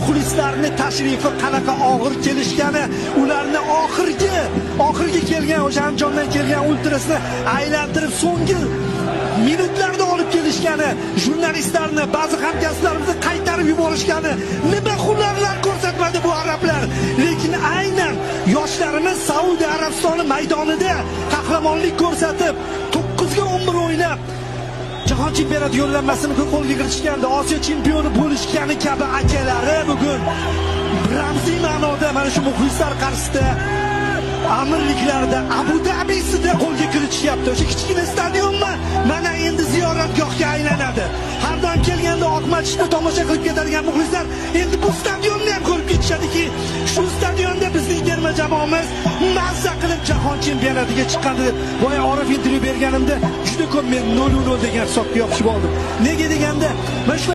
Muxlislarni tashrifi qanaqa og'ir kelishgani, ularni oxirgi kelgan, o'sha Andijondan kelgan ultrasni aylantirib, so'nggi minutlarda olib kelishgani, jurnalistlarni, ba'zi hamkasblarimizni qaytarib yuborishgani, nima hunarlar ko'rsatmadi bu arablar. Lekin aynan yoshlarimiz Saudiya Arabistoni maydonida qahramonlik ko'rsatib, 9 ga 11 o'ynab, jahon chempionati yo'llanmasini qo'lga kiritishgandi, Osiyo chempioni bo'lishgani kabi akalari bugun ramziy ma'noda mana shu muxlislar qarshisida Amirliklarda, Abu Dabisida qo'lga kiritishyapti. O'sha kichkina stadionmi mana endi ziyoratgohga aylanadi. Har doim kelganda Oq masjidni tomosha qilib ketadigan muxlislar endi bu stadionni ham ko'rib ketishadiki, shu stadionda bizning terma jamoamiz mazza qilib jahon chempionatiga chiqqandi deb. Boya Orif intervyu berganimda juda ko'p men 0-0 degan hisobga yopishib oldim. Nega deganda, mana shu